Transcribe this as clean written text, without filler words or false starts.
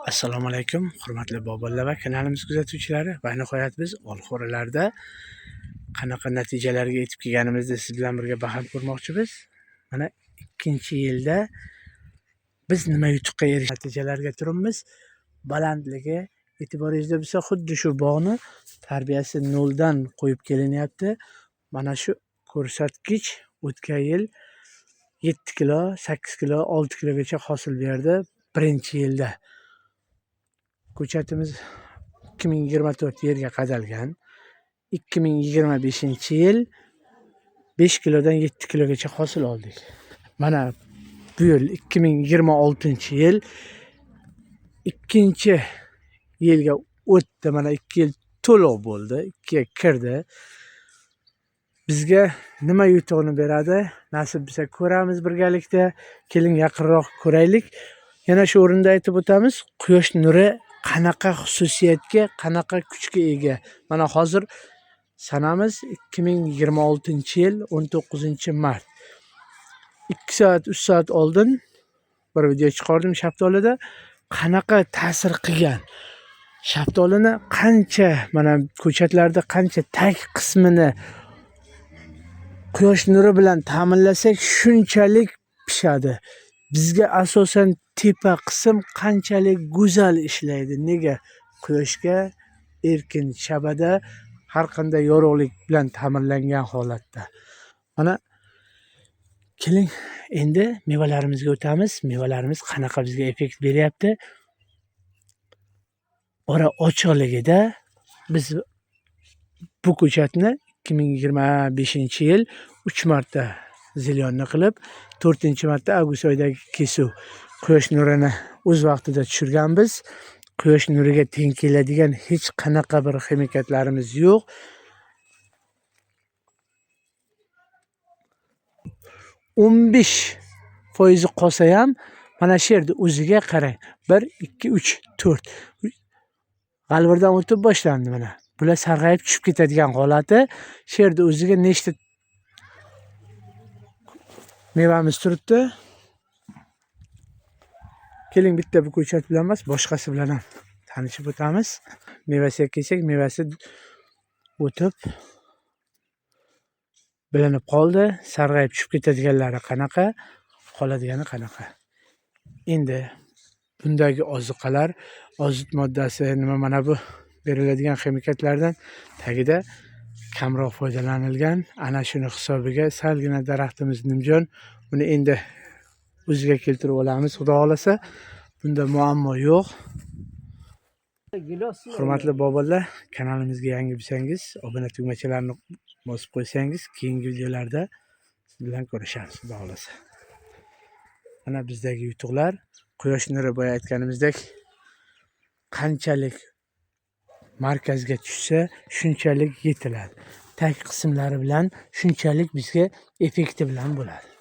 Assalomu alaykum, hurmatli bobolar va kanalimiz kuzatuvchilari. Va nihoyat biz olxo'rilarda qanaqa natijalarga yetib kelganimizni siz bilan birga baham ko'rmoqchimiz. Mana ikkinchi yilda biz nima yutuqqa erishdik, natijalarga turibmiz. Balandligi e'tiboringizda bo'lsa, xuddi shu bog'ni tarbiyasi noldan qo'yib kelinyapti. Mana shu ko'rsatkich o'tgan yil 7 kilo, 8 kilo, 6 kilogacha hosil berdi birinchi yilda. Ko'chatimiz 2024 yerga qadalgan. 2025-yil 5 kilodan 7 kilogacha hosil oldik. Mana bu yil 2026-yil ikkinchi yilga o'tdi. Mana 2 yil to'liq bo'ldi, 2ga kirdi. Bizga nima yutug'ini beradi? Nasib bo'lsa ko'ramiz birgalikda. Keling, yaqinroq ko'raylik. Yana shu o'rinda aytib o'tamiz, quyosh nuri qanaqa xususiyatga, qanaqa kuchga ega. Mana hozir sanamiz 2026-yil 19-mart. 2 soat, 3 soat oldin bir video chiqardim shaftolida qanaqa ta'sir qilgan. Shaftolini qancha, mana ko'chatlarda qancha tag qismini quyosh nuri bilan ta'minlasak, shunchalik pishadi. Bizga asosan tepa qism qanchalik go'zal ishlaydi. Nega? Quyoshga erkin shabada har qanday yorug'lik bilan ta'minlangan holatda. Mana keling, endi mevalarimizga o'tamiz. Mevalarimiz qanaqa bizga effekt beryapti? Ora ochiqligida biz bu ko'chatni 2025-yil 3 marta zilyonni qilib, 4-marta avgust oyidagi kesuv quyosh nurini o'z vaqtida tushirganmiz. Quyosh nuriga teng keladigan hech qanaqa bir ximikatlarimiz yo'q. 15% qolsa ham mana shu yerda o'ziga qarang. 1 2 3 4 g'alvirdan o'tib boshlandi mana. Bular sarg'ayib tushib ketadigan holati. Shu yerda o'ziga nechta mevamiz turibdi. Keling, bitta bu ko'chat bilan emas, boshqasi bilan ham tanishib o'tamiz. Mevasiga kelsak, mevasi o'tib bilinib qoldi. Sarg'ayib tushib ketadiganlari qanaqa, qoladigani qanaqa. Endi bundagi oziqalar, ozit moddasi nima, mana bu beriladigan ximikatlardan tagida kamroq foydalanilgan. Ana shuni hisobiga salgina daraxtimiz nimjon. Buni endi o'ziga keltirib olamiz, Xudo xolasa. Bunda muammo yo'q. Hurmatli bobolar, kanalimizga yangi bo'lsangiz, obuna tugmachalarini bosib qo'ysangiz, keyingi videolarda siz bilan ko'rishamiz, Xudo xolasa. Mana bizdagi yutuqlar, quyosh nuri boya aytganimizdek qanchalik markazga tushsa, shunchalik yetiladi. Tag qismlari bilan shunchalik bizga effekti bilan bo'ladi.